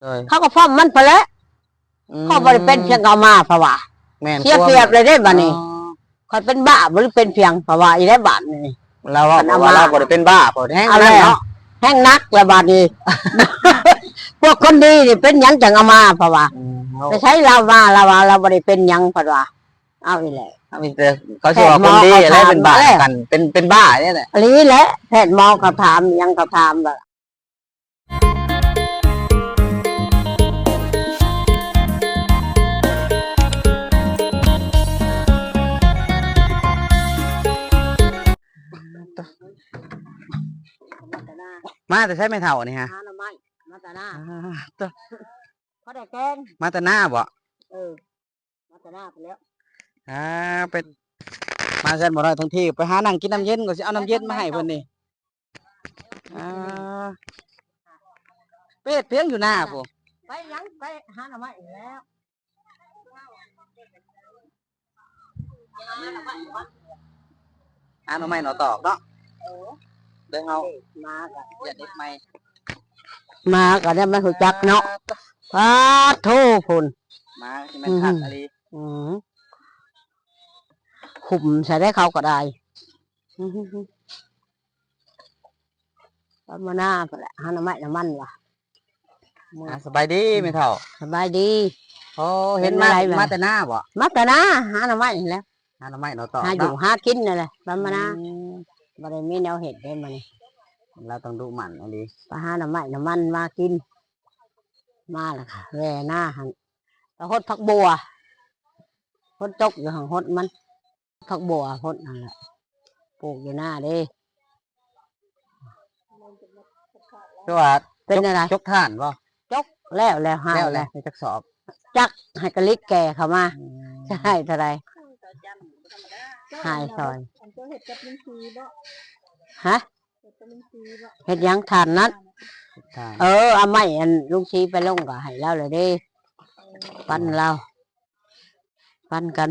ໂດຍ ເຂົາກໍພ້ອມມັນພຸ້ນແຫຼະ. ອືມ ຂ້ອຍບໍ່ໄດ້ເປັນພຽງເອົາມາ ເຂົາວ່າ. ແມ່ນ ເສຍປຽບເລີຍເດ້ບາດນີ້. ອໍ ຂ້ອຍເປັນບ້າບໍ່ ຫຼືເປັນພຽງ ເຂົາວ່າອີກແລ້ວບາດນີ້. ລາວເວົ້າ ຄັນເອົາມາ ລາວບໍ່ໄດ້ເປັນບ້າ ເຂົາແຮງ ເອົາແລ້ວເນາະ ແຮງໜັກແລ້ວບາດນີ້. ພວກຄົນດີນີ້ເປັນຫຍັງຈັ່ງເອົາມາ ເຂົາວ່າ. ອືມ ໄປໃສລາວມາ ລາວວ່າລາວບໍ່ໄດ້ເປັນຫຍັງ ເພິ່ນວ່າ. ເອົາອີກແລ້ວ ເອົາມີແຕ່ເຂົາຊິວ່າຄົນດີແຫຼະ ເປັນບ້ານຳກັນ ເປັນ ເປັນບ້ານີ້ແຫຼະ. ອີ່ຫຼີແຫຼະ ແພດໝໍເຂົາຖາມຫຍັງ ເຂົາຖາມວ່າ ມາແຕ່ໃສແມ່ເຖົ້ານີ້ຮະ? ຫາໜໍ່ໄມ້ ມາແຕ່ນາ. ອາ ໂຕ ພໍໄດ້ແກງ ມາແຕ່ນາບໍ? ເອີ ມາແຕ່ນາພຸ້ນແຫຼ້ວ. ອ່າ ໄປ ມາເຮືອນບໍ່ນ້ອຍທັງທີ ໄປຫານັ່ງກິນນ້ຳເຢັນ ກໍຊິເອົານ້ຳເຢັນມາໃຫ້ເພິ່ນນີ້. ອ່າ ໄປເຮັດພຽງຢູ່ນາພຸ້ນ. ໄປຫຍັງ ໄປຫາໜໍ່ໄມ້ແລ້ວ. ຫາໜໍ່ໄມ້ໜໍ່ຕອກເນາະ. ເອີ ເດີເຮົາ ມາກໍຢາກເຮັດໃໝ່ ມາກໍໄດ້ມາຮູ້ຈັກເນາະ. ປາດໂທ ພຸ້ນ ມາຊິແມ່ນຄັກອີ່ຫຼີ. ອືມ ຂຸ້ມໃສ່ໄດ້ເຂົາກໍໄດ້. ອືມ ປາມານາພຸ້ນແຫຼະ ຫາໜໍ່ໄມ້ໜໍ່ມັນວ່າ. ອ່າ ສະບາຍດີແມ່ເຖົ້າ. ສະບາຍດີ. ໂອ້ ເຫັນມາ ມາແຕ່ນາບໍ? ມາແຕ່ນາ ຫາໜໍ່ໄມ້ຫັ້ນແຫຼະ ຫາໜໍ່ໄມ້ໜໍ່ຕອກ ຫາຢູ່ ເນາະ ຫາກິນນັ້ນແຫຼະ ປາມານາ. ອືມ ບໍ່ໄດ້ມີແນວເຮັດເດ້ມື້ນີ້ ລາວຕ້ອງດຸໝັ່ນອີ່ຫຼີ. ໄປຫາໜໍ່ໄມ້ໜໍ່ມັນມາກິນ ມາແລ້ວກໍແວ່ນາຫັ້ນ ໄປຫົດຜັກບົ່ວ ຝົນຕົກຢູ່ຫັ້ນ ຫົດມັນ ຜັກບົ່ວ ຫົດຫັ້ນແຫຼະ ປູກຢູ່ນາເດ້. ຄືວ່າ ເປັນແນວໃດ? ຈົກ ຈົກຖ່ານບໍ່? ຈົກແລ້ວ ແລ້ວ ຫາຍແລ້ວ ແລ້ວ ຈັກສອບ ຈັກ ໃຫ້ກະລິກແກ່ເຂົ້າມາ. ອືມ ຈະໃຫ້ເທົ່າໃດ? ຫາຍຊອຍ. ອັນເຈົ້າເຮັດກັບລຸງຊີບໍ່? ຮະ? ເຮັດກັບລຸງຊີບໍ່? ເຮັດຫຍັງ? ຖ່ານນັ້ນ. ຖ່ານ. ເອີ ເອົາໄມ້ອັນລຸງຊີໄປລົງກໍໃຫ້ລາວແລ້ວເດ້. ເອີ ປັນລາວ ປັນກັນ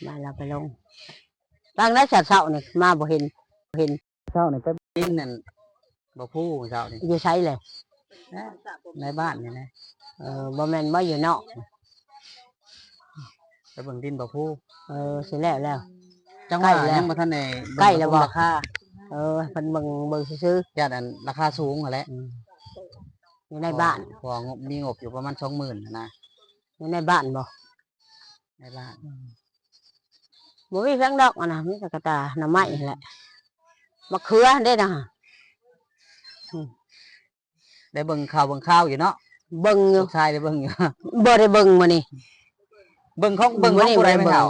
ມາລາວໄປລົງ. ຕັ້ງແຕ່ເຊົ້ານີ້ມາບໍ່ເຫັນ ເຫັນ ເຊົ້ານີ້ໄປກິນນັ້ນບໍ່ພູເຊົ້ານີ້. ຢູ່ໃສແຫຼະ? ໃນບ້ານນີ້ນະ. ເອີ ບໍ່ແມ່ນບໍ່ຢູ່ນອກ ໄປເບິ່ງດິນບໍ່ພູ. ເອີ ຊິແລ້ວແລ້ວ ຈັ່ງວ່າຍັງບໍ່ທັນໄດ້ເບິ່ງ ໃກ້ແລ້ວບໍ່? ລາຄາ. ເອີ ເພິ່ນເບິ່ງ ເບິ່ງຊື່ໆ ຢ້ານອັນລາຄາສູງຫັ້ນແຫຼະ. ອືມ ຢູ່ໃນບ້ານ ເພາະວ່າງົບ ມີງົບຢູ່ປະມານສອງໝື່ນຫັ້ນນະ. ຢູ່ໃນບ້ານບໍ່? ໃນບ້ານ. ອືມ ບໍ່ມີຫຍັງດອກອັນນະ ມີແຕ່ກະຕ່າໜໍ່ໄມ້ຫັ້ນແຫຼະ ມະເຂືອຫັ້ນເດ້ນະ. ອືມ ໄດ້ເບິ່ງຂ່າວເບິ່ງຄາວຢູ່ເນາະ? ເບິ່ງຢູ່. ລູກຊາຍໄດ້ເບິ່ງຢູ່. ບໍ່ໄດ້ເບິ່ງມື້ນີ້. ເບິ່ງຂອງ ເບິ່ງຂອງຜູ້ໃດແມ່ເຖົ້າ?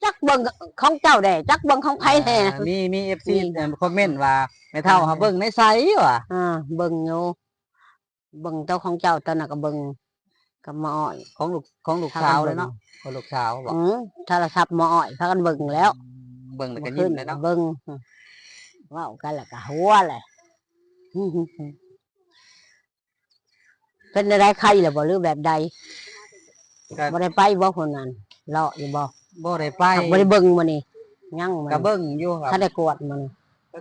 ຈັກເບິ່ງຂອງເຈົ້າແດ່ ຈັກເບິ່ງຂອງໃຜແດ່. ມີ ມີເອັຟຊີ ເອີ ຄອມເມັນວ່າ ແມ່ເຖົ້າຫາເບິ່ງໃນໃສວ່າ. ເອີ ເບິ່ງຢູ່ ເບິ່ງໂຕຂອງເຈົ້າຕອນນັ້ນກໍເບິ່ງກັບໝໍອ້ອຍ ຂອງລູກ ຂອງລູກສາວເລີຍເນາະ. ຂອງລູກສາວບໍ? ອືມ ໂທລະສັບໝໍອ້ອຍພາກັນເບິ່ງແລ້ວ. ອືມ ເບິ່ງແລ້ວກໍຍິ້ມແລ້ວເນາະ. ເບິ່ງ ເວົ້າກັນແລ້ວກໍຫົວແຫຼະ. ເປັນແນວໃດ ໄຄແລ້ວບໍ່ ຫຼືແບບໃດ? ກໍບໍ່ໄດ້ໄປບໍ່ຄົນນັ້ນ ເລາະຢູ່ບໍ່? ບໍ່ໄດ້ໄປ. ບໍ່ໄດ້ເບິ່ງມື້ນີ້ ຍັງ ກໍເບິ່ງຢູ່ ຄັບ ທັນໄດ້ກວດມື້ນີ້. ກໍ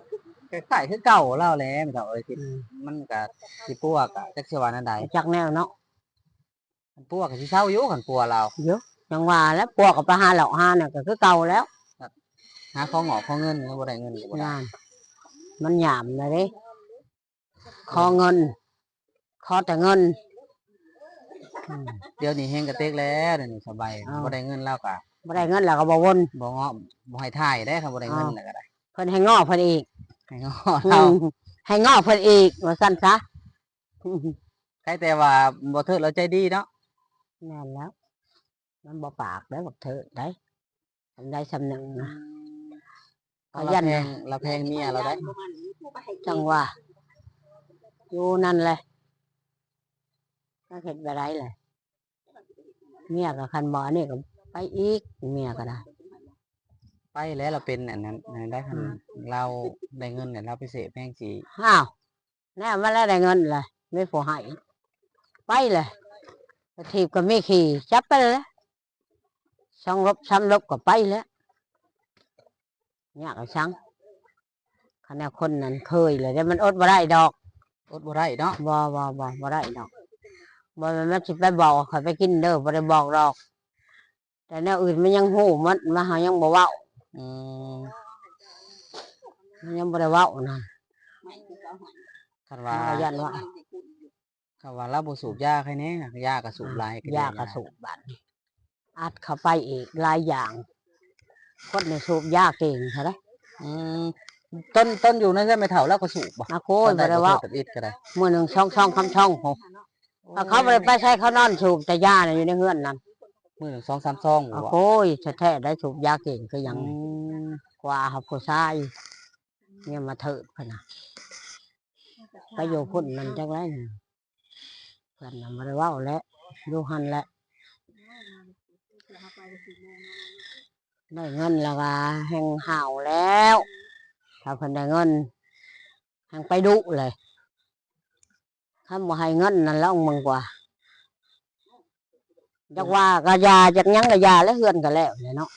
ກໍຄ້າຍຄືເກົ່າລາວແຫຼະ ແມ່ເຖົ້າເອີຍ. ອືມ ມັນກໍຊິປົວ ກໍຈັກຊິວ່າແນວໃດ ຈັກແນວເນາະ. ຄັນປົວກໍຊິເຊົາຢູ່ ຄັນປົວລາວ. ຢູ່ ຈັ່ງວ່າແຫຼະ ປົວກໍໄປຫາເລາະຫານັ້ນກໍຄືເກົ່າແລ້ວ. ຫາຂໍງອກຂໍເງິນ ຍັງບໍ່ໄດ້ເງິນກໍບໍ່ໄດ້. ນັ້ນ ມັນຍາມແລ້ວເດ້. ຂໍເງິນ ຂໍແຕ່ເງິນ. ອືມ ດຽວນີ້ແຮງກະເຕັກແລ້ວ ດຽວນີ້ສະບາຍ. ເອີ ບໍ່ໄດ້ເງິນລາວກະ ບໍ່ໄດ້ເງິນລາວກໍບໍ່ວົນ ບໍ່ເງາະ ບໍ່ໃຫ້ຖ່າຍເດ້. ຄັນບໍ່ໄດ້ເງິນ ເອີ ແລ້ວກໍໄດ້ ເພິ່ນໃຫ້ງໍ້ເພິ່ນອີກ ໃຫ້ງໍ້ ອືມ ລາວ ໃຫ້ງໍ້ເພິ່ນອີກ ວ່າຊັ້ນຊະ. ໃຄແຕ່ວ່າບໍ່ເທີດລາວໃຈດີເນາະ. ແມ່ນແລ້ວ ມັນບໍ່ປາກໄດ໋ ບັກເທີດໄດ໋ ອັນໃດສ່ຳໜຶ່ງນະ. ອືມ ຂະຫຍັນ ລາວແພງ ລາວແພງເມຍລາວໄດ໋. ຈັ່ງວ່າ ຢູ່ນັ້ນແຫຼະ ຈັກເຮັດແບບໃດແຫຼະ. ເມຍກໍຄັນບໍ່ອັນນີ້ກໍໄປອີກ ເມຍກໍໄດ້. ໄປແລ້ວລາວເປັນອັນນັ້ນໄດ໋. ອືມ ຄັນລາວໄດ້ເງິນແລ້ວ ລາວໄປເສບແຮງຊິ ອ້າວ ແນວມາແລ້ວໄດ້ເງິນແຫຼະ ມີຜູ້ໃຫ້ ໄປແຫຼະ. ກະຖີບກໍມີຂີ່ ຈັບໄປແຫຼະ ສອງລົບສາມລົບກໍໄປແຫຼະ. ຍາກອີຫຍັງ ຄັນແນວຄົນນັ້ນເຄີຍແລ້ວເດ້ ມັນອົດບໍ່ໄດ້ດອກ. ອົດບໍ່ໄດ້ເນາະ. ບໍ່ ບໍ່ ບໍ່ ບໍ່ໄດ້ດອກ. ບໍ່ແມ່ນມັນຊິໄປບອກໃຫ້ຂ້ອຍໄປກິນເດີ ບໍ່ໄດ້ບອກດອກ. ແຕ່ແນວອື່ນມັນຍັງຮູ້ໝົດ ມາເຮົາຍັງບໍ່ເວົ້າ. ອືມ ມັນຍັງບໍ່ໄດ້ເວົ້ານະ. ຄັນວ່າ ມັນກໍຢ້ານວ່າ ຄັນວ່າລາວບໍ່ສູບຢາໃຄແນ່ ຢາກໍສູບຫຼາຍ ອ່າ ກໍ ຢາກໍສູບບາດນີ້ ອັດເຂົ້າໄປອີກຫຼາຍຢ່າງ. ຄົນນີ້ສູບຢາເກັ່ງເທົ່າໃດ. ອືມ ຕອນ ຕອນຢູ່ໃນເຮືອນແມ່ເຖົ້າລາວກໍສູບບໍ່? ອາໂກຍ ຕອນໄດ້ ບໍ່ໄດ້ເວົ້າ ບໍ່ເຖິງກັບອິດກໍໄດ້ ມື້ໜຶ່ງສອງຊອງສາມຊອງພຸ້ນ. ໂອ້ ເຂົາບໍ່ໄດ້ໄປໃສ ເຂົານອນສູບແຕ່ຢານະ ຢູ່ໃນເຮືອນນັ້ນ ມື້ໜຶ່ງສອງສາມຊອງ. ອາໂກຍ ແທ້ໆ ໄດ້ສູບຢາເກັ່ງຄືຫຍັງ. ອືມ ກວ່າເຮົາຜູ້ຊາຍ ເມຍມາເທີດພຸ້ນນະ ໄປຢູ່ພຸ້ນນັ້ນຈັກໄດ້ນະ. ເພິ່ນນະບໍ່ໄດ້ເວົ້າແຫຼະ ຢູ່ຫັ້ນແຫຼະ. ໄດ້ເງິນລະວ່າແຮ່ງຫ້າວແລ້ວ. ຖ້າເພິ່ນໄດ້ເງິນແຮ່ງໄປດຸເລີຍ. ຄັນບໍ່ໃຫ້ເງິນນັ້ນລະເບິ່ງກວ່າ. ຢາກວ່າກໍຢ່າ ຢາກຫຍັງກໍຢ່າແຫຼະ ເຮືອນກໍແລ້ວແຫຼະເນາະ.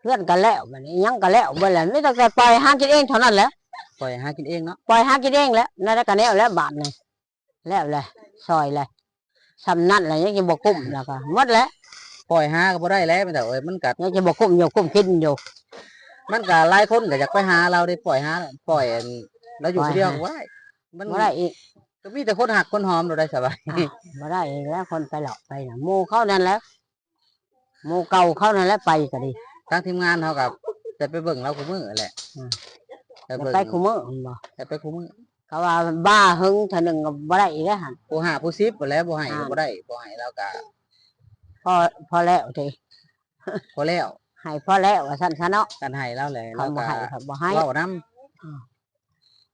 ເຮືອນກໍແລ້ວ ບາດນີ້ຫຍັງກໍແລ້ວເບິດແຫຼະ. ມີແຕ່ ແຕ່ປ່ອຍຫາກິນເອງເທົ່ານັ້ນແຫຼະ. ປ່ອຍຫາກິນເອງເນາະ. ປ່ອຍຫາກິນເອງແຫຼະ. ແນວໃດກໍແນວແຫຼະບາດນີ້. ແລ້ວແຫຼະ ຊ່ອຍແຫຼະ ຊ່ຳນັ້ນແຫຼະ ຍັງຈະບໍ່ກຸ້ມ ແລ້ວກໍໝົດແຫຼະ. ປ່ອຍຫາກໍບໍ່ໄດ້ແຫຼະ ແມ່ນເຖົ້າເອີຍ ມັນກໍຍັງຈະບໍ່ກຸ້ມຢູ່ ກຸ້ມກິນຢູ່. ມັນກໍຫຼາຍຄົນກໍຢາກໄປຫາລາວເດ້ ປ່ອຍຫາ ປ່ອຍອັນ ລາວຢູ່ຜູ້ດຽວກໍບໍ່ໄດ້. ມັນບໍ່ໄດ້ອີກ ກໍມີແຕ່ຄົນຮັກຄົນຫອມໂລດໄດ໋ສະບາຍ. ອ້າວ ບໍ່ໄດ້ອີກແລ້ວ ຄົນໄປເລາະໄປນະ ໝູ່ເຂົານັ້ນແຫຼະ ໝູ່ເກົ່າເຂົານັ້ນແຫຼະ ໄປກໍດີ. ທາງທີມງານເຮົາກໍຈະໄປເບິ່ງລາວຄູ່ມື້ແຫຼະ. ອືມ ໄປເບິ່ງ ໄປຄູ່ມື້ແມ່ນບໍ່? ໄປ ໄປຄູ່ມື້. ເຂົາວ່າບ້າເຫິງເທື່ອໜຶ່ງກໍບໍ່ໄດ້ອີກແລ້ວຫັ້ນ ຜູ້ຫ້າຜູ້ສິບພຸ້ນແຫຼະ ບໍ່ໃຫ້ກໍບໍ່ໄດ້. ອ່າ ບໍ່ໃຫ້ລາວກໍພໍ ພໍແລ້ວເດ້ ພໍແລ້ວ ໃຫ້ພໍແລ້ວວ່າຊັ້ນຊະເນາະ. ຄັນໃຫ້ລາວແຫຼະ ຄັນບໍ່ໃຫ້ ລາວກໍບໍ່ໃຫ້ ເວົ້ານຳ. ອືມ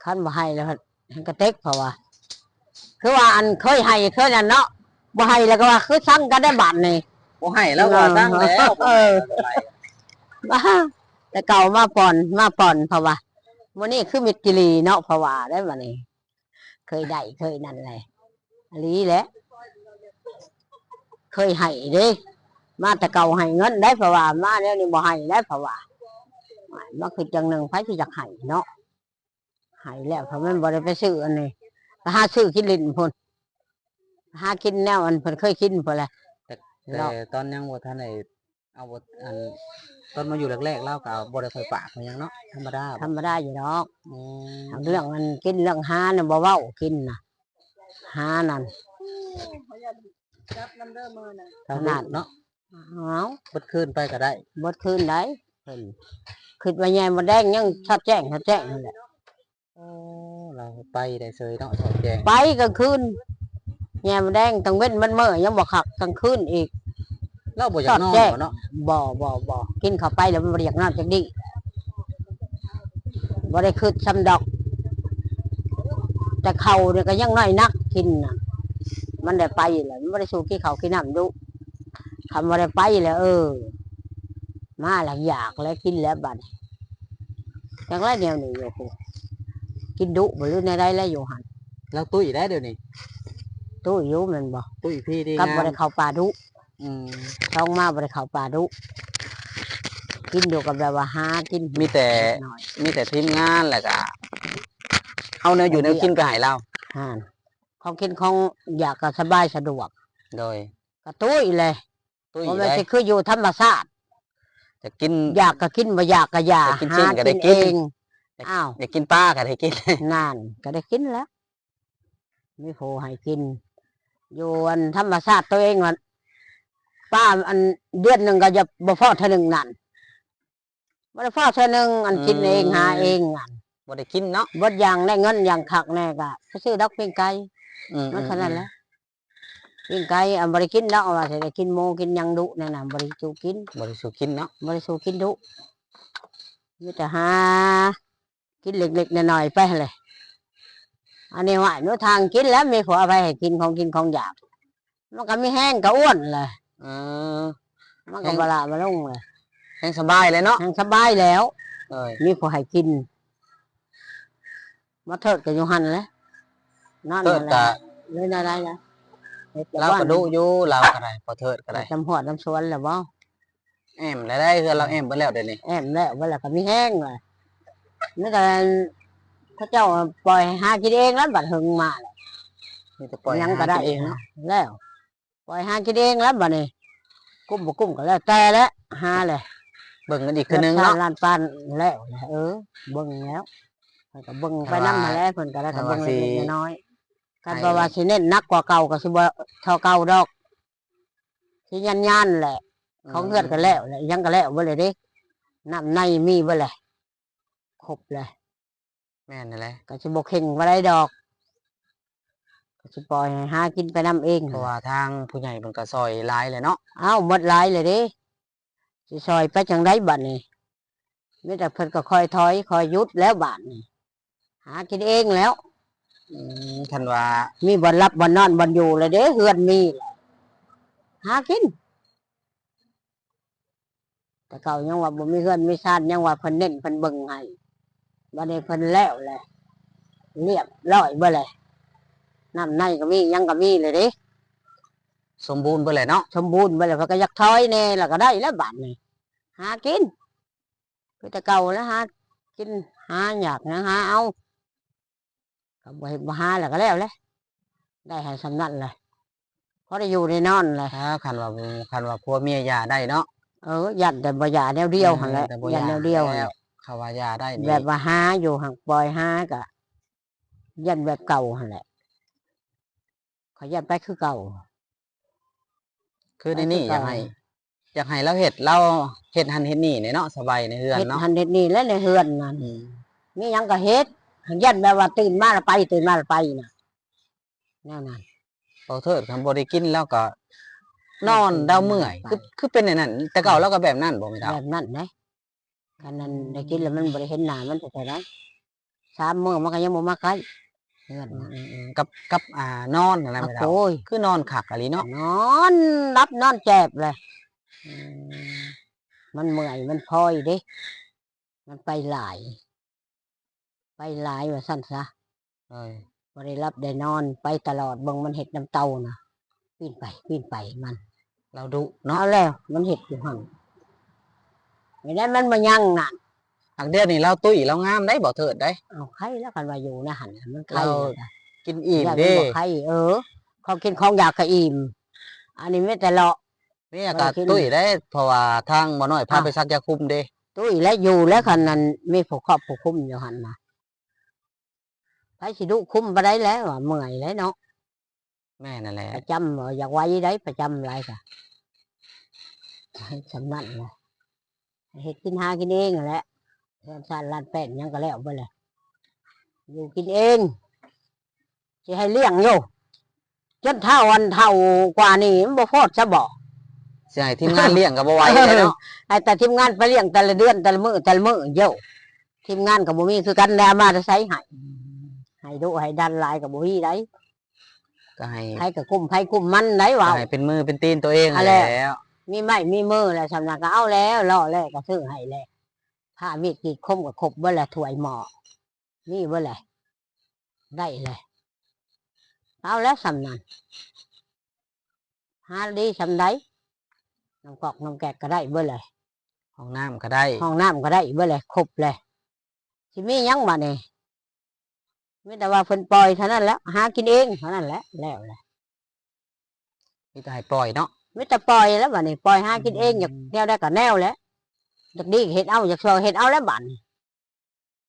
ຄັນບໍ່ໃຫ້ແລ້ວ ເພິ່ນກໍເຕັກ ເພາະວ່າ ຄືວ່າອັນເຄີຍໃຫ້ເຄີຍນັ້ນເນາະ ບໍ່ໃຫ້ແລ້ວກໍວ່າຄືຊັງກັນໄດ້ບາດນີ້. ບໍ່ໃຫ້ແລ້ວກໍວ່າຊັງແລ້ວ. ເອີ ບໍ່ໃຫ້ແລ້ວກໍໄດ້ ແຕ່ເກົ່າມາປ່ອນ ມາປ່ອນ ເພາະວ່າມື້ນີ້ຄືມິດຈີ່ຫຼີເນາະ ເພາະວ່າໄດ້ບາດນີ້ ເຄີຍໄດ້ເຄີຍນັ້ນແຫຼະ ອີ່ຫຼີແຫຼະ ເຄີຍໃຫ້ເດ້. ມາແຕ່ເກົ່າໃຫ້ເງິນໄດ້ ເພາະວ່າມາແນວນີ້ບໍ່ໃຫ້ໄດ້ ເພາະວ່າ ມາຄືຈັ່ງໜຶ່ງ ໃຜຊິຢາກໃຫ້ເນາະ. ໃຫ້ແລ້ວ ເພາະມັນບໍ່ໄດ້ໄປຊື້ອັນນີ້ ໄປຫາຊື້ກິນຫຼິ້ນພຸ້ນ ຫາກິນແນວອັນເພິ່ນເຄີຍກິນພຸ້ນແຫຼະ. ແຕ່ ແຕ່ຕອນຍັງບໍ່ທັນໄດ້ເອົາ ບໍ່ ອັນ ຕອນມາຢູ່ແລກໆ ລາວກໍບໍ່ໄດ້ຄ່ອຍປາກຫຍັງເນາະ ທຳມະດາ ທຳມະດາຢູ່ດອກ. ອືມ ເລື່ອງອັນກິນເລື່ອງຫານະບໍ່ເວົ້າ ກິນນະ ຫານັ້ນ ຂະໜາດເນາະ. ອ້າວ ເບິດຄືນໄປກໍໄດ້ ເບິດຄືນໄດ້. ເພິ່ນຄິດວ່າແຍມມດແດງຍັງຊອດແຈ້ງ ຊອດແຈ້ງຫັ້ນແຫຼະ. ໂອ້ ລາວໄປໄດ້ເສີຍເນາະ ຊອດແຈ້ງ ໄປກາງຄືນ ແຍມມດແດງ ກາງເວັນມັນເມີ້ຍັງບໍ່ຄັກ ກາງຄືນອີກ ລາວບໍ່ຢາກນອນເນາະ. ບໍ່ ບໍ່ ບໍ່ ກິນເຂົ້າໄປແລ້ວມັນບໍ່ຢາກນອນຈັກດີ້. ບໍ່ໄດ້ຄິດຊ້ຳດອກ ແຕ່ເຂົ້ານີ້ກໍຍັງນ້ອຍໜັກກິນນະ ມັນໄດ້ໄປແລ້ວ ມັນບໍ່ໄດ້ສູ້ກິນເຂົ້າກິນນ້ຳດຸ. ຄັນບໍ່ໄດ້ໄປແລ້ວ ເອີ ມາແລ້ວຢາກແລ້ວກິນແລ້ວບາດນີ້. ຈັ່ງໃດແນວນີ້ຢູ່ພຸ້ນ ກິນດຸບໍ່ ຫຼືແນວໃດແລະຢູ່ຫັ້ນ. ລາວຕຸ້ຍໄດ໋ດຽວນີ້ ຕຸ້ຍຢູ່ແມ່ນບໍ່? ຕຸ້ຍພີດີ ກັບງາມ ບໍ່ໄດ້ເຂົ້າປ່າດຸ. ອືມ ຕ້ອງມາບໍ່ໄດ້ເຂົ້າປ່າດຸ ກິນຢູ່ກັບແບບວ່າຫາກິນ ມີແຕ່ ມີແຕ່ທີມງານ ແລ້ວກະເອົາແນວຢູ່ແນວກິນໄປໃຫ້ລາວ. ຫັ້ນ ຂອງກິນຂອງຢາກກໍສະບາຍສະດວກ. ໂດຍ ກະຕຸ້ຍແຫຼະ ຕຸ້ຍ ບໍ່ແມ່ນ ແລ້ວ ຊິຄືຢູ່ທຳມະຊາດ ຢາກກິນ ຢາກກໍກິນ ບໍ່ຢາກກໍຢ່າ ຢາກກິນຊີ້ນກໍໄດ້ກິນ ຫາກິນເອງ. ຢາກ ອ້າວ ຢາກກິນປາກໍໄດ້ກິນ ນັ້ນ ກໍໄດ້ກິນແລ້ວ. ມີຜູ້ໃຫ້ກິນ ຢູ່ອັນທຳມະຊາດໂຕເອງ ອັນ ປາ ອັນ ເດືອນໜຶ່ງກໍຈະບໍ່ພໍເທື່ອໜຶ່ງນັ້ນ ບໍ່ໄດ້ພໍເທື່ອໜຶ່ງ ອັນ ອືມ ກິນເອງຫາເອງນັ້ນ ບໍ່ໄດ້ກິນເນາະ. ເບິດຢ່າງໄດ້ເງິນຢ່າງຄັກແນ່ກໍໄປຊື້ດອກປີ້ງໄກ່ ອືມ ມັນເທົ່ານັ້ນແຫຼະ. ປີ້ງໄກ່ ອັນ ບໍ່ໄດ້ກິນດອກ ວ່າຊິໄດ້ກິນໝູກິນຫຍັງດຸແນ່ນະ ບໍ່ໄດ້ສູ້ກິນ ບໍ່ໄດ້ສູ້ກິນເນາະ ບໍ່ໄດ້ສູ້ກິນດຸ ມີແຕ່ຫາ ກິນເລັກໆນ້ອຍໆໄປຫັ້ນແຫຼະ. ອັນນີ້ ຫວາຍ ໜູທາງກິນແລ້ວ ມີຜູ້ເອົາໄປໃຫ້ກິນ ຂອງກິນຂອງຢາກ ມັນກໍມີແຮງ ກໍອ້ວນແຫຼະ. ເອີ ມັນກໍ ແຮງ ບໍ່ຫຼ້າບໍ່ລົງແຫຼະ ແຮງສະບາຍແຫຼະເນາະ ແຮງສະບາຍແລ້ວ. ໂດຍ ມີຜູ້ໃຫ້ກິນ ໝໍເທີດກໍຢູ່ຫັ້ນແຫຼະ ນອນ ເທີດກໍ ຢູ່ໃນໃດລະ ເຮັດແຕ່ ລາວກໍດຸຢູ່ ລາວກໍໄດ້ ພໍ່ເທີດກໍໄດ້ ຈຳຮວດນຳສວນແລ້ວບໍ່? ແອ້ມແລ້ວໄດ໋ ເຮືອນລາວແອ້ມເບິດແລ້ວດຽວນີ້ ແອ້ມແລ້ວ ເບິດແລ້ວກໍມີແຮງແຫຼະ. ມີແຕ່ ເຂົາເຈົ້າປ່ອຍໃຫ້ຫາກິນເອງແລ້ວ ບັດເຫິງມາແລ້ວ ມີແຕ່ປ່ອຍໃຫ້ຫາກິນເອງເນາະ ແລ້ວ ປ່ອຍຫາກິນເອງແລ້ວບັດນີ້ ກຸ້ມບໍ່ກຸ້ມກໍແລ້ວແຕ່ແຫຼະ ຫາແຫຼະ ເບິ່ງກັນອີກເທື່ອໜຶ່ງເນາະ ລ້ານປານແລ້ວແຫຼະ ເອີ ເບິ່ງແລ້ວ ເພິ່ນກໍເບິ່ງໄປນຳຫັ້ນແຫຼະ ເພິ່ນກໍໄດ້ ກໍເບິ່ງເລັກໆນ້ອຍໆ ຄັນວ່າຊິເນັ້ນໜັກກວ່າເກົ່າກໍຊິບໍ່ເທົ່າເກົ່າດອກ ຊິຍານໆແຫຼະ ຂອງເຮືອນກໍແລ້ວແຫຼະ ຫຍັງກໍແລ້ວເບິດແລ້ວເດ້ ນ້ຳໃນມີເບິດແຫຼະ ຄົບແຫຼະ ແມ່ນຫັ້ນແຫຼະ ກໍຊິບໍ່ເຄັ່ງປານໃດດອກ ກໍຊິປ່ອຍໃຫ້ຫາກິນໄປນຳເອງ ເພາະວ່າທາງຜູ້ໃຫຍ່ເພິ່ນກໍຊ່ອຍຫຼາຍແຫຼະເນາະ ອ້າວ ໝົດຫຼາຍແລ້ວເດ້ ຊິຊ່ອຍໄປຈັ່ງໃດບັດນີ້ ມີແຕ່ເພິ່ນກໍຄ່ອຍຖອຍຄ່ອຍຢຸດແລ້ວບາດນີ້ ຫາກິນເອງແລ້ວ ອືມ ຄັນວ່າມີບ່ອນຫຼັບບ່ອນນອນບ່ອນຢູ່ແລ້ວເດ້ ເຮືອນມີແລ້ວ ຫາກິນ ແຕ່ເກົ່າຍັງວ່າບໍ່ມີເຮືອນມີຊານ ຍັງວ່າເພິ່ນເນັ້ນເພິ່ນເບິ່ງໃຫ້ ບັດນີ້ເພິ່ນແລ້ວແຫຼະ ລຽບຮ້ອຍເບິດແຫຼະ ນ້ຳໃນກໍມີ ຫຍັງກໍມີແລ້ວເດ້ ສົມບູນເບິດແຫຼະເນາະ ສົມບູນເບິດແລ້ວ ເພິ່ນກໍຢາກຖອຍແດ່ ແລ້ວກໍໄດ້ແລ້ວບາດນີ້ ຫາກິນ ຄືແຕ່ເກົ່າແຫຼະ ຫາກິນ ຫາຢາກຫຍັງຫາເອົາ ກໍບໍ່ເຮັດບໍ່ຫາແລ້ວກໍແລ້ວແຫຼະ ໄດ້ໃຫ້ສ່ຳນັ້ນແຫຼະ ພໍໄດ້ຢູ່ໄດ້ນອນແຫຼະ ຖ້າຄັນວ່າ ຄັນວ່າຜົວເມຍຢ່າໄດ້ເນາະ ເອີ ຢ້ານແຕ່ບໍ່ຢ່າແນວດຽວຫັ້ນແຫຼະ ຢ້ານແນວດຽວຫັ້ນແຫຼະ ເຂົາວ່າຢ່າໄດ້ນີ້ ແບບວ່າຫາຢູ່ຫັ້ນ ປ່ອຍຫາກໍຢ້ານແບບເກົ່າຫັ້ນແຫຼະ ຂ້ອຍຢ້ານໄປຄືເກົ່າ ຄືໃນນີ້ຢາກໃຫ້ ຢາກໃຫ້ລາວເຮັດ ລາວເຮັດຫັ້ນເຮັດນີ້ແຫຼະເນາະ ສະບາຍໃນເຮືອນເນາະ ເຮັດຫັ້ນເຮັດນີ້ແຫຼະໃນເຮືອນນັ້ນ ອືມ ມີຫຍັງກໍເຮັດ ຢ້ານແບບວ່າຕື່ນມາລະໄປ ຕື່ນມາລະໄປນະ ແນວນັ້ນ ເບົາເທີດຄັນບໍ່ໄດ້ກິນລາວກໍນອນ ລາວເມື່ອຍ ຄື ຄືເປັນແນວນັ້ນ ແຕ່ເກົ່າລາວກໍແບບນັ້ນບໍ່ແມ່ນເຖົ້າ ແບບນັ້ນເດ້ ຄັນນັ້ນໄດ້ກິນແລ້ວມັນບໍ່ໄດ້ເຫັນໜ້າມັນເທົ່າໃດ ສາມມື້ມັນກໍຍັງບໍ່ມາໃກ້ເຮືອນ ອືມໆ ກັບ ກັບ ອ່າ ນອນຫັ້ນນະແມ່ເຖົ້າ ໂອ້ຍ ຄືນອນຄັກອີ່ຫຼີເນາະ ນອນຫຼັບນອນແຈບເລີຍ ອືມ ມັນເມື່ອຍມັນພອຍເດ້ ມັນໄປຫຼາຍ ໄປຫຼາຍວ່າຊັ້ນຊະ ໂດຍ ບໍ່ໄດ້ຫຼັບໄດ້ນອນ ໄປຕະຫຼອດ ເບິ່ງມັນເຮັດນຳເຕົ່ານະ ປີ້ນໄປປີ້ນໄປມັນ ລາວດຸເນາະ ເອົາແລ້ວ ມັນເຮັດຢູ່ຫັ້ນ ໄດ້ມັນບໍ່ຍັງນັ້ນ ຫາກດຽວນີ້ລາວຕຸ້ຍລາວງາມໄດ໋ ເບົາເທີດໄດ໋ ເອົາໄຄແລ້ວ ຄັນວ່າຢູ່ໃນຫັ້ນມັນໄຄ ລາວກິນອີ່ມເດ້ ເອີ ຂອງກິນຂອງຢາກກໍອີ່ມ ອັນນີ້ມີແຕ່ເລາະ ເມຍກໍຕຸ້ຍໄດ໋ ເພາະວ່າທາງບໍ່ນ້ອຍພາໄປສັກຢາຄຸມເດ້ ຕຸ້ຍແລ້ວຢູ່ແລ້ວ ຄັນນັ້ນມີຜູ້ຄອບຜູ້ຄຸມຢູ່ຫັ້ນນະ ໃຜຊິດຸຄຸມປານໃດແລ້ວ ວ່າເມື່ອຍແລ້ວເນາະ ແມ່ນນັ້ນແຫຼະ ປະຈຳບໍ່ຢາກໄຫວໄດ໋ ປະຈຳຫຼາຍກະ ສ່ຳນັ້ນແຫຼະ ເຮັດກິນຫາກິນເອງຫັ້ນແຫຼະ ເຮືອນຊານລານແປ້ນຫຍັງກໍແລ້ວເບິດແຫຼະ ຢູ່ກິນເອງ ຊິໃຫ້ລ້ຽງຢູ່ ຈົນເຖົ້າ ອັນເຖົ້າກວ່ານີ້ມັນບໍ່ພໍຊະບໍ ຊິໃຫ້ທີມງານລ້ຽງກໍບໍ່ໄຫວແລ້ວເນາະ ໃຫ້ແຕ່ທີມງານໄປລ້ຽງແຕ່ລະເດືອນ ແຕ່ລະມື້ ແຕ່ລະມື້ ໂຢ ທີມງານກໍບໍ່ມີຄືກັນ ແລ້ວເອົາມາແຕ່ໃສໃຫ້ ໃຫ້ດຸໃຫ້ດັນຫຼາຍກໍບໍ່ມີໄດ໋ ກໍໃຫ້ໃຜກໍກຸ້ມໃຜກຸ້ມມັນໄດ໋ ເວົ້າ ໃຫ້ເປັນມືເປັນຕີນຕົວເອງຫັ້ນແຫຼະ ມີໄມ້ມີມືແລ້ວ ສ່ຳນັ້ນກໍເອົາແລ້ວ ເລາະແລ້ວກໍຊື້ໃຫ້ແລ້ວ ຜ້າມີດກີດຄົມກໍຄົບເບິດແລ້ວ ຖ້ວຍໝໍ້ ມີເບິດແຫຼະ ໄດ້ແຫຼະ ເອົາແລ້ວສ່ຳນັ້ນ ຫາດີສ່ຳໃດ ນ້ຳກອກນ້ຳແກກກໍໄດ້ເບິດແຫຼະ ຫ້ອງນ້ຳກໍໄດ້ ຫ້ອງນ້ຳກໍໄດ້ເບິດແຫຼະ ຄົບແຫຼະ ຊິມີຫຍັງບາດນີ້ ມີແຕ່ວ່າເພິ່ນປ່ອຍເທົ່ານັ້ນແຫຼະ ຫາກິນເອງເທົ່ານັ້ນແຫຼະ ແລ້ວແຫຼະ ມີແຕ່ໃຫ້ປ່ອຍເນາະ ມີແຕ່ປ່ອຍແລ້ວບາດນີ້ ປ່ອຍຫາກິນເອງ ອືມ ຢາກແນວໃດກໍແນວແຫຼະ ຢາກດີກໍເຮັດເອົາ ຢາກຊົ່ວກໍເຮັດເອົາແລ້ວບາດນີ້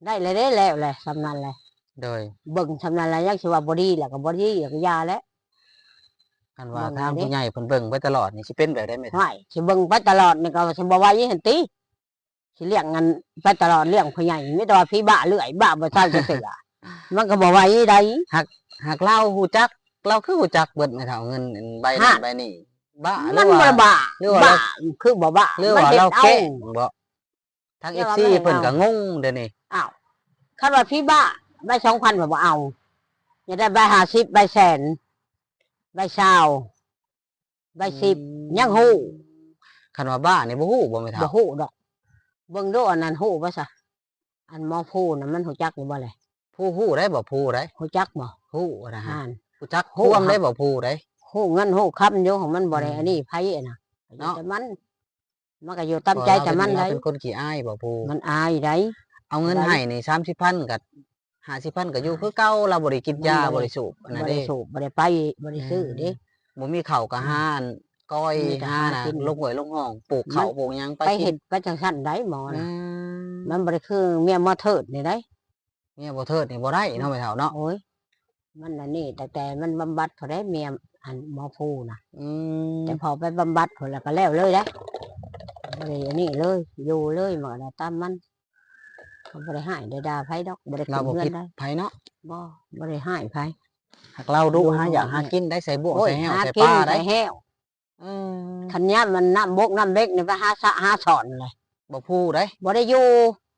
ໄດ້ແລ້ວເດ້ ແລ້ວແຫຼະ ສ່ຳນັ້ນແຫຼະ ໂດຍ ເບິ່ງສ່ຳນັ້ນແຫຼະ ຍັງຊິວ່າບໍ່ດີແລ້ວກໍບໍ່ດີ ແລ້ວກໍຢ່າແຫຼະ ຄັນວ່າທາງຜູ້ໃຫຍ່ເພິ່ນເບິ່ງໄປຕະຫຼອດນີ້ ຊິເປັນແບບໃດແມ່ເຖົ້າ ຫ້ວຍ ຊິເບິ່ງໄປຕະຫຼອດນີ້ກໍຊິບໍ່ໄຫວຫັ້ນຕິ ຊິລ້ຽງອັນໄປຕະຫຼອດ ລ້ຽງຜູ້ໃຫຍ່ ມີແຕ່ວ່າຜີບ້າເລື້ອຍ ບ້າບໍ່ເຊົາຈັກເທື່ອ ມັນກໍບໍ່ໄຫວໃດ໋ ຫາກ ຫາກລາວຮູ້ຈັກ ລາວຄືຮູ້ຈັກເບິດແມ່ເຖົ້າ ເງິນໃບນັ້ນໃບນີ້ ບ້າ ມັນບໍ່ໄດ້ບ້າ ຫຼືວ່າ ບ້າ ຄືບໍ່ບ້າ ຫຼືວ່າລາວແກ້ງບໍ ທາງເອັຟຊີເພິ່ນກໍງົງດຽວນີ້ ອ້າວ ຄັນວ່າຜີບ້າໃບສອງພັນກໍບໍ່ເອົາ ຢາກໄດ້ໃບຫ້າສິບ ໃບແສນ ໃບຊາວ ໃບສິບ ອືມ ຍັງຮູ້ ຄັນວ່າບ້ານີ້ບໍ່ຮູ້ບໍ່ແມ່ເຖົ້າ ບໍ່ຮູ້ດອກ ເບິ່ງດູອັນນັ້ນຮູ້ບໍ່ຊະ ອັນໝໍພູນະ ມັນຮູ້ຈັກຢູ່ບໍ່ແລະ ພູຮູ້ໄດ໋ບໍ່ ພູໄດ໋ ຮູ້ຈັກບໍ່ ຮູ້ນະ ຮູ້ຈັກຄວາມໄດ໋ບໍ່ ພູໄດ໋ ຮູ້ເງິນຮູ້ຄຳຢູ່ ຂອງມັນບໍ່ໄດ້ອັນນີ້ໃຜນະ ເນາະ ແຕ່ມັນ ມັນກໍຢູ່ຕາມໃຈແຕ່ມັນໄດ໋ ເປັນຄົນຂີ້ອາຍບໍ່ພູ ມັນອາຍໄດ໋ ເອົາເງິນໃຫ້ນີ້ສາມສິບພັນກໍ ຫ້າສິບພັນກໍຢູ່ຄືເກົ່າ ລາວບໍ່ໄດ້ກິນຢາ ມັນບໍ່ໄດ້ ບໍ່ໄດ້ສູບອັນນັ້ນເດ້ ບໍ່ໄດ້ສູບ ບໍ່ໄດ້ໄປ ບໍ່ໄດ້ຊື້ເດ້ ບໍ່ມີເຂົ້າກໍຫາອັນກ້ອຍ ມີແຕ່ ຫາ ຫາກິນ ລົງຫ້ວຍລົງຮ່ອງ ປູກເຂົ້າ ມັນ ປູກຫຍັງໄປ ໄປເຮັດໄປຈັ່ງຊັ້ນໄດ໋ໝໍນະ ອືມ ມັນບໍ່ໄດ້ຄືເມຍໝໍເທີດນີ້ໄດ໋ ເມຍບໍ່ເທີດນີ້ບໍ່ໄດ້ເນາະແມ່ເຖົ້າເນາະ ໂອ້ຍ ມັນອັນນີ້ ຕັ້ງແຕ່ມັນບຳບັດພຸ້ນໃດ໋ ເມຍອັນໝໍພູນະ ອືມ ແຕ່ພໍໄປບຳບັດພຸ້ນແລ້ວກໍແລ້ວເລີຍເດ້ ບໍ່ໄດ້ອັນນີ້ເລີຍ ຢູ່ເລີຍ ມັນກໍໄດ້ຕາມມັນ ກໍບໍ່ໄດ້ຮ້າຍໄດ້ດ່າໃຜດອກ ບໍ່ໄດ້ຂຶ້ນເຮືອນໃຜເນາະ ບໍ່ ບໍ່ໄດ້ຮ້າຍໃຜ ຫາກລາວດຸ ຫາຢາກຫາກິນໄດ້ ໃສ່ບວກໃສ່ແຮ້ວ ໃສ່ປາໄດ້ ເອີ ຄັນຍາມມັນນ້ຳບົກນ້ຳເບັກນີ້ໄປຫາສະຫາຊ່ອນແຫຼະ ບໍ່ພູໃດ໋ ບໍ່ໄດ້ຢູ່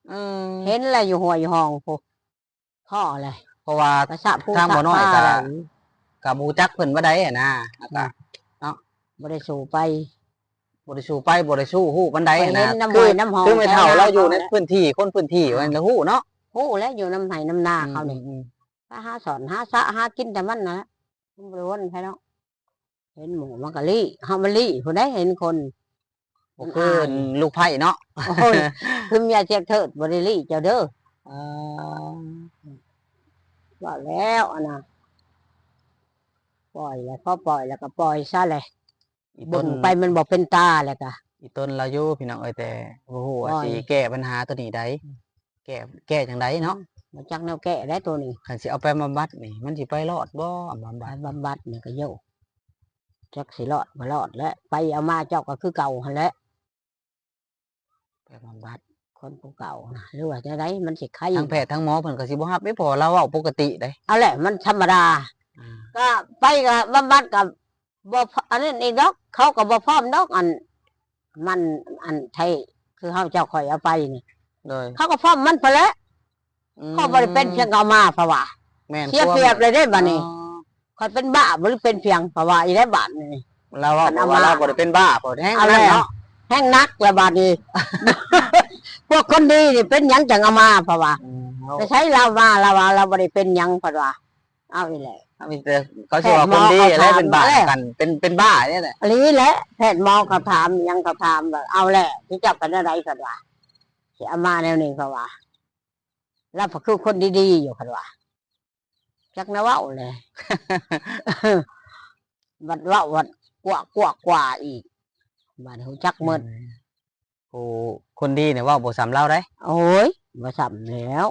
ເອີ ເຫັນແຫຼະຢູ່ຫ້ວຍຢູ່ຮ່ອງພຸ້ນ ພໍແຫຼະ ເພາະວ່າທາງບໍ່ນ້ອຍກໍ ກໍບໍ່ຮູ້ຈັກເພິ່ນປານໃດຫັ້ນນະ ແລ້ວກໍ ອືມ ເນາະ ບໍ່ໄດ້ສູ້ໄປ ບໍ່ໄດ້ສູ້ໄປ ບໍ່ໄດ້ສູ້ຮູ້ປານໃດຫັ້ນນະ ຄື ຄືແມ່ເຖົ້າລາວຢູ່ໃນພື້ນທີ່ ຄົນພື້ນທີ່ ເອີ ວ່າຊັ້ນ ຮູ້ເນາະ ຮູ້ແຫຼະ ຢູ່ນຳໄຮ່ນຳນາເຂົານີ້ ອືມໆໆ ໄປຫາຊ່ອນຫາສະຫາກິນແຕ່ມັນນະ ມັນບໍ່ໄດ້ວົນໃຜເນາະ ເຫັນໝູ່ມັນກໍລີ້ ເຮົາມັນລີ້ຜູ້ໃດເຫັນຄົນ ບໍ່ຄືລູກໃພ້ເນາະ ໂອ້ຍ ຄືເມຍເຈັກເທີດບໍ່ໄດ້ລີ້ເຈົ້າເດີ ເອີ ວ່າແລ້ວອັນນະ ປ່ອຍແລ້ວ ພໍປ່ອຍແລ້ວກໍປ່ອຍຊະແຫຼະ ອີຕົນ ເບິ່ງໄປມັນບໍ່ເປັນຕາແລ້ວກະ ອີຕົນລາວຢູ່ພີ່ນ້ອງເອີຍ ແຕ່ບໍ່ຮູ້ວ່າຊິແກ້ບັນຫາໂຕນີ້ໃດ ອືມ ແກ້ ແກ້ຈັ່ງໃດເນາະ ອືມ ບໍ່ຈັກແນວແກ້ແລ້ວໂຕນີ້ ຄັນຊິເອົາໄປບຳບັດນີ້ ມັນຊິໄປລອດບໍ່ ບຳບັດ ໄປບຳບັດນີ້ກໍໂຍ ຈັກຊິລອດບໍ່ລອດແຫຼະ ໄປເອົາມາເຈົ້າກໍຄືເກົ່າຫັ້ນແຫຼະ ໄປບຳບັດຄົນຜູ້ເກົ່ານະ ຫຼືວ່າແນວໃດ ມັນຊິໄຄ ທາງແພດທາງໝໍເພິ່ນກໍຊິບໍ່ຮັບເດ້ ເພາະວ່າລາວເວົ້າປົກກະຕິເດ້ ເອົາແຫຼະ ມັນທຳມະດາ ອ່າ ກໍໄປກໍບຳບັດກໍບໍ່ ອັນນັ້ນອີກດອກ ເຂົາກໍບໍ່ພ້ອມດອກ ອັນ ມັນ ອັນໄທ ຄືເຮົາເຈົ້າຂ້ອຍເອົາໄປນີ້ ໂດຍ ເຂົາກໍພ້ອມມັນພຸ້ນແຫຼະ ອືມ ຂ້ອຍບໍ່ໄດ້ເປັນພຽງເອົາມາ ເພາະວ່າ ແມ່ນ ເສຍປຽບເລີຍເດ້ບາດນີ້ ອໍ ຂ້ອຍເປັນບ້າບໍ່ ຫຼືເປັນພຽງ ເພາະວ່າອີແລ້ວບາດນີ້ ລາວເວົ້າ ຄັນເອົາມາ ວ່າລາວບໍ່ໄດ້ເປັນບ້າ ເພາະແຮງ ເອົາແລ້ວ ນັ້ນເນາະ ແຮງໜັກແລ້ວບາດນີ້ ພວກຄົນດີນີ້ເປັນຫຍັງຈັ່ງເອົາມາ ເພາະວ່າ ອືມ ໄປໃສລາວມາ ລາວວ່າລາວບໍ່ໄດ້ເປັນຫຍັງ ເພິ່ນວ່າ ເອົາອີກແລ້ວ ເອົາມີແຕ່ເຂົາຊິວ່າຄົນດີແຫຼະ ເປັນບ້ານຳກັນ ເປັນ ເປັນບ້ານີ້ແຫຼະ ອັນນີ້ແຫຼະ ແພດໝໍເຂົາຖາມຫຍັງ ເຂົາຖາມວ່າ ເອົາແຫຼະ ຊິເຈົ້າເປັນແນວໃດ ເພິ່ນວ່າ ຊິເອົາມາແນວນີ້ ເຂົາວ່າ ລາວກໍຄືຄົນດີໆຢູ່ ເພິ່ນວ່າ ຈັກແນວເວົ້າແຫຼະ ບັດເວົ້າບັດກວກກວກກວ່າອີກ ບັດຮູ້ຈັກໝົດ ອືມ ຜູ້ຄົນດີນີ້ເວົ້າບໍ່ສ່ຳລາວໃດ ໂອ້ຍ ບໍ່ສ່ຳແລ້ວ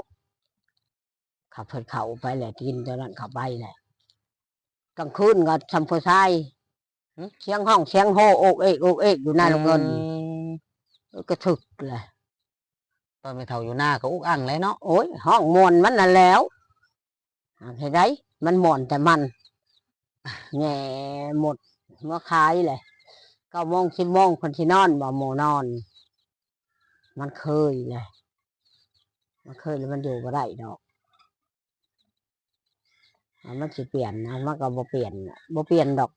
ຂ້າເພິ່ນເຂົ້າໄປແຫຼະ ກິນຕົວນັ້ນເຂົ້າໄປແຫຼະ ກາງຄືນກໍສ່ຳຜູ້ຊາຍ ຫຶ ສຽງຮ້ອງສຽງໂຮໂອກເອກໂອກເອກຢູ່ນາ ອືມ ລູກເງິນ ເອີ ກະຖືກແຫຼະ ຕອນແມ່ເຖົ້າຢູ່ນາກໍອຸກອັ່ງແຫຼະເນາະ ໂອ້ຍ ຮ້ອງມ່ວນມັນນັ້ນແຫຼ້ວ ຫາກເຮັດໃດ ມັນມ່ວນແຕ່ມັນ ແຫຍ່ໝົດ ເມືອຂາຍແຫຼະ ເກົ້າໂມງ ສິບໂມງ ເພິ່ນຊິນອນບໍ່ ໝູ່ນອນ ມັນເຄີຍແຫຼະ ມັນເຄີຍແລ້ວມັນຢູ່ບໍ່ໄດ້ດອກ ມັນຊິປ່ຽນນະ ມັນກໍບໍ່ປ່ຽນ ບໍ່ປ່ຽນດອກ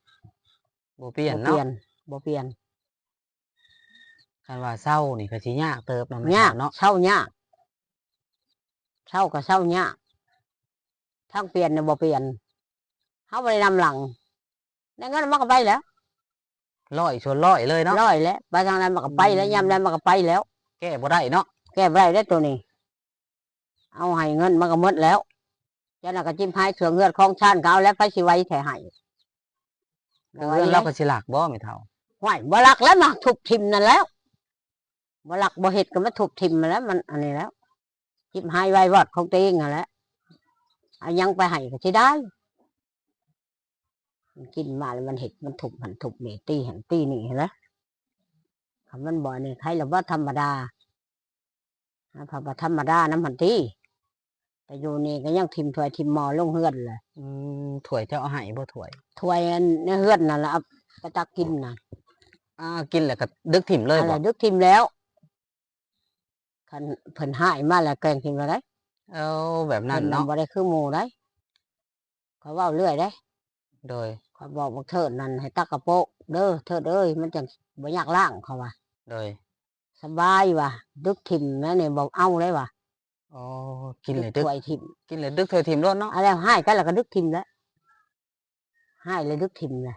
ບໍ່ປ່ຽນເນາະ ບໍ່ປ່ຽນ ບໍ່ປ່ຽນ ຄັນວ່າເຊົານີ້ກໍຊິຍາກເຕີບເນາະ ຍາກ ແມ່ເຖົ້າເນາະ ເຊົາຍາກ ເຊົາກໍເຊົາຍາກ ທາງປ່ຽນນີ້ບໍ່ປ່ຽນ ເຮົາບໍ່ໄດ້ນຳຫຼັງ ໄດ້ເງິນມັນກໍໄປແລ້ວ ຮ້ອຍສ່ວນຮ້ອຍເລີຍເນາະ ຮ້ອຍແລ້ວ ໄປທາງໃດມັນກໍໄປແລ້ວ ອືມ ຍາມໃດມັນກໍໄປແລ້ວ ແກ້ບໍ່ໄດ້ເນາະ ແກ້ບໍ່ໄດ້ເດ້ໂຕນີ້ ເອົາໃຫ້ເງິນມັນກໍໝົດແລ້ວ ເຈົ້ານັ້ນກໍຈິບຫາຍເຄື່ອງເຮືອນຂອງຊານກໍເອົາແລ້ວ ໃຜຊິໄຫວແທ້ໃຫ້ ເຮືອນລາວກໍຊິລັກບໍ່ແມ່ເຖົ້າ ຫ້ວຍ ບໍ່ລັກແລ້ວ ມາທຸບຖິ້ມນັ້ນແລ້ວ ບໍ່ລັກບໍ່ເຮັດກໍມາທຸບຖິ້ມຫັ້ນແຫຼະ ມັນອັນນີ້ແລ້ວ ຈິບຫາຍໄວວອດຂອງຕົວເອງຫັ້ນແຫຼະ ເອົາຫຍັງໄປໃຫ້ກໍຊິໄດ້ ມັນກິນມາແລ້ວມັນເຮັດ ມັນທຸບຫັ້ນທຸບນີ້ ຕີຫັ້ນຕີນີ້ຫັ້ນແຫຼະ ຄັນມັນບໍ່ອັນນີ້ ໃຜລະບໍ່ທຳມະດາ ເຮົາພັດບໍ່ທຳມະດານຳຫັ້ນຕິ ໄປຢູ່ນີ້ກໍຍັງຖິ້ມຖ້ວຍຖິ້ມໝໍ້ລົງເຮືອນແຫຼະ ອືມ ຖ້ວຍເຈົ້າເອົາໃຫ້ບໍ່ ຖ້ວຍ ຖ້ວຍອັນໃນເຮືອນນັ້ນລະ ເອົາໄປຕັກກິນນະ ອ່າ ກິນແລ້ວກໍດຶກຖິ້ມເລີຍບໍ່ ອັນລະດຶກຖິ້ມແລ້ວ ຄັນເພິ່ນຮ້າຍມາແລ້ວແກ່ງຖິ້ມເລີຍ ເອົາ ແບບນັ້ນເນາະ ເພິ່ນບໍ່ໄດ້ຄືໝູ່ໃດ ຂ້ອຍເວົ້າເລື້ອຍເດ້ ໂດຍ ຂ້ອຍບອກບັກເທີດນັ້ນໃຫ້ຕັກກະໂປະເດີ ເທີດເອີຍ ມັນຈັ່ງບໍ່ຍາກລ້າງ ຂ້ອຍວ່າ ໂດຍ ສະບາຍວ່າ ດຶກຖິ້ມແນວນີ້ບໍ່ເອົາເດ້ວ່າ ອໍ ກິນແລ້ວດຶກ ດຶກຖ້ວຍຖິ້ມ ກິນແລ້ວດຶກຖ້ວຍຖິ້ມໂລດເນາະ ອັນແລ້ວຮ້າຍກັນແລ້ວກໍດຶກຖິ້ມແຫຼະ ຮ້າຍແລ້ວດຶກຖິ້ມແຫຼະ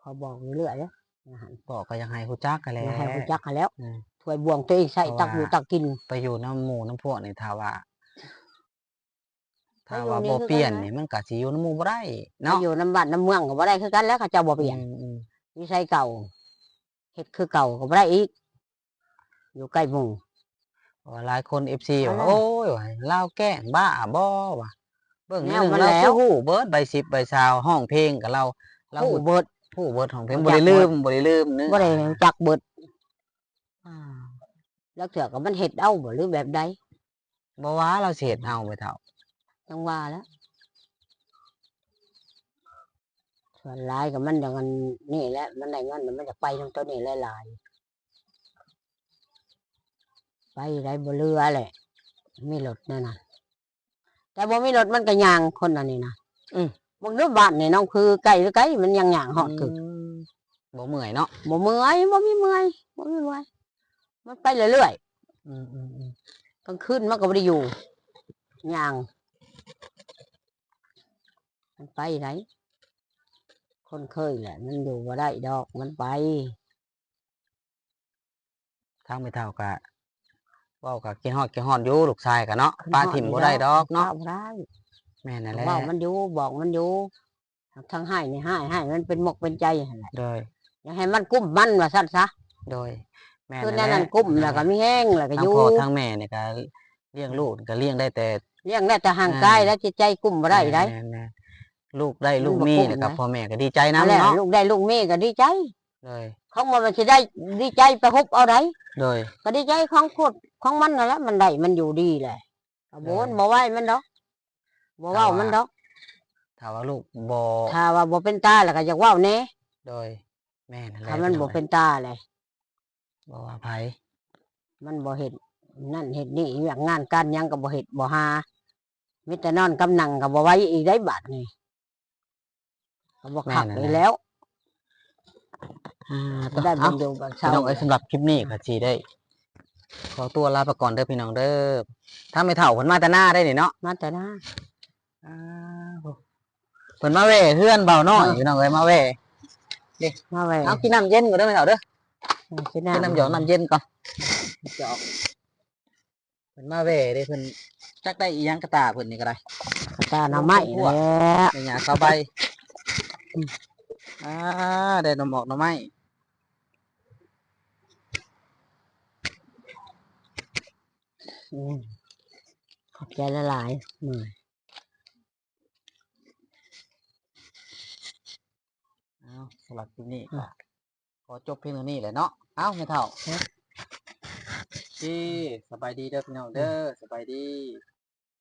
ຂ້ອຍບອກຢູ່ເລື້ອຍເດ້ ບອກກໍຢາກໃຫ້ຮູ້ຈັກຫັ້ນແຫຼະ ຢາກໃຫ້ຮູ້ຈັກຫັ້ນແຫຼ້ວ ອືມ ຖ້ວຍບ່ວງຕົວເອງໃຊ້ ເພາະວ່າ ຕັກຢູ່ຕັກກິນ ໄປຢູ່ນຳໝູ່ນຳພວກນີ້ ຖ້າວ່າ ຖ້າວ່າບໍ່ປ່ຽນນີ້ ມັນກໍຊິຢູ່ນຳໝູ່ບໍ່ໄດ້ເນາະ ຢູ່ນຳບ້ານນຳເມືອງກໍບໍ່ໄດ້ຄືກັນແຫຼະ ເຂົາເຈົ້າບໍ່ປ່ຽນ ອືມໆ ນິໄສເກົ່າ ເຮັດຄືເກົ່າກໍບໍ່ໄດ້ອີກ ຢູ່ໃກ້ໝູ່ ເພາະວ່າຫຼາຍຄົນ ເອັຟຊີ ວ່າ ໂອ້ຍ ວ່າລາວແກ້ງບ້າບໍວ່າ ເບິ່ງແນວນັ້ນ ລາວຄືຮູ້ເບິດ ໃບສິບໃບຊາວ ຮ້ອງເພງກໍລາວ ລາວຮູ້ເບິດ ຮູ້ເບິດ ຮ້ອງເພງ ບໍ່ໄດ້ລືມ ບໍ່ໄດ້ລືມເນາະ ບໍ່ໄດ້ຮູ້ຈັກເບິດ ອ່າ ລາງເທື່ອກໍມັນເຮັດເອົາບໍ ຫຼືແບບໃດ ບໍ່ວ່າລາວຊິເຮັດເອົາ ແມ່ເຖົ້າ ຈັ່ງວ່າແຫຼະ ສ່ວນຫຼາຍກໍມັນຢ່າງອັນນີ້ແຫຼະ ມັນໄດ້ເງິນ ມັນຢາກໄປນຳໂຕນີ້ຫຼາຍໆ ໄປໄດ້ບໍ່ເຫຼືອແຫຼະ ມີລົດແນວນັ້ນ ແຕ່ບໍ່ມີລົດມັນກໍຍ່າງ ຄົນອັນນີ້ນະ ອືມ ເບິ່ງດູບ້ານນີ້ນ້ອງຄືໃກ້ຫຼືໄກ ມັນຍັງຍ່າງຮອດຄື ອືມ ບໍ່ເມື່ອຍເນາະ ບໍ່ເມື່ອຍ ບໍ່ມີເມື່ອຍ ບໍ່ມີເມື່ອຍ ມັນໄປເລື້ອຍໆ ອືມໆໆ ກາງຄືນມັນກໍບໍ່ໄດ້ຢູ່ ຍ່າງ ມັນໄປໃດ ຄົນເຄີຍແຫຼະ ມັນຢູ່ບໍ່ໄດ້ດອກ ມັນໄປ ທາງແມ່ເຖົ້າກະເວົ້າກະຄິດຮອດ ຄິດຮອດຢູ່ ລູກຊາຍກະເນາະ ປະຖິ້ມບໍ່ໄດ້ດອກເນາະ ປະບໍ່ໄດ້ ແມ່ນຫັ້ນແຫຼະ ເວົ້າມັນຢູ່ ບອກມັນຢູ່ ທັງຮ້າຍນີ້ຮ້າຍ ໃຫ້ມັນເປັນມົກເປັນໃຈຫັ້ນແຫຼະ ໂດຍ ຢ່າໃຫ້ມັນກຸ້ມມັນວ່າຊັ້ນຊະ ໂດຍ ແມ່ນ ຄືແນວນັ້ນ ແຫຼະ ກຸ້ມແລ້ວກໍມີແຮງ ແລ້ວກໍຢູ່ ທັງພໍ່ທັງແມ່ນີ້ກໍລ້ຽງລູກກໍລ້ຽງໄດ້ແຕ່ ລ້ຽງໄດ້ແຕ່ຮ່າງກາຍ ອ່າ ແລະຈິດໃຈກຸ້ມບໍ່ໄດ້ໃດ ແມ່ນໆ ລູກໄດ້ລູກມີ ແລ້ວກໍພໍ່ແມ່ກໍດີໃຈນຳເນາະ ລູກໄດ້ລູກມີກໍດີໃຈ ໂດຍ ຂອງບໍ່ແມ່ນຊິໄດ້ດີໃຈໄປຮຸບເອົາໃດ ໂດຍ ກໍດີໃຈຂອງຄົນຂອງມັນນັ້ນແຫຼະ ມັນໄດ້ມັນຢູ່ດີແຫຼະ ກໍບໍ່ ເອີ ບໍ່ໄຫວມັນດອກ ບໍ່ເວົ້າມັນດອກ ຖ້າວ່າ ຖ້າວ່າລູກບໍ່ ຖ້າວ່າບໍ່ເປັນຕາແລ້ວກໍຢາກເວົ້າແດ່ ໂດຍ ແມ່ນແຫຼະ ຄັນມັນບໍ່ເປັນຕາແຫຼະ ບໍ່ວ່າໃຜ ມັນບໍ່ເຮັດນັ້ນເຮັດນີ້ ວຽກງານການຫຍັງກໍບໍ່ເຮັດບໍ່ຫາ ມີແຕ່ນອນກັບນັ່ງກໍບໍ່ໄຫວອີກໄດ໋ບາດນີ້ ກໍບໍ່ຄັກ ແມ່ນແຫຼະ ອີກແລ້ວ ອ່າ ໄດ້ ເອົ້າ ເບິ່ງຢູ່ເບິ່ງເຊົາ ພີ່ນ້ອງເອີຍ ສຳລັບຄລິບນີ້ກໍຊິໄດ້ຂໍຕົວລາໄປກ່ອນເດີພີ່ນ້ອງເດີ ທາງແມ່ເຖົ້າເພິ່ນມາແຕ່ນາໄດ໋ນີ້ເນາະ ມາແຕ່ນາ ອ່າ ເພິ່ນມາແວ່ເຮືອນບ່າວນ້ອຍ ເອີ ພີ່ນ້ອງເອີຍ ມາແວ່ ເດ້ ມາແວ່ ເອົາກິນນ້ຳເຢັນກ່ອນເດີແມ່ເຖົ້າເດີ ເອີ ກິນນ້ຳ ກິນນ້ຳຢອກນ້ຳເຢັນກ່ອນ ຢອກ ເພິ່ນມາແວ່ເດ້ ເພິ່ນຈັກໄດ້ອີ່ຫຍັງກະຕາເພິ່ນນີ້ກໍໄດ້ ກະຕາໜໍ່ໄມ້ແຫຼະ ແມ່ຍ່າສາວໃບ ອືມ ອ່າ ໄດ້ໜໍ່ໝອກໜໍ່ໄມ້ ອືມ ຂອບໃຈຫຼາຍໆ ເມື່ອຍ. ເອົາ ສຳລັບຄລິບນີ້ກໍ ອືມ ຂໍຈົບພຽງເທົ່ານີ້ແຫຼະເນາະ ເອົ້າ ແມ່ເຖົ້າ ເອີ ສະບາຍດີເດີພີ່ນ້ອງເດີ ອືມ ສະບາຍດີ.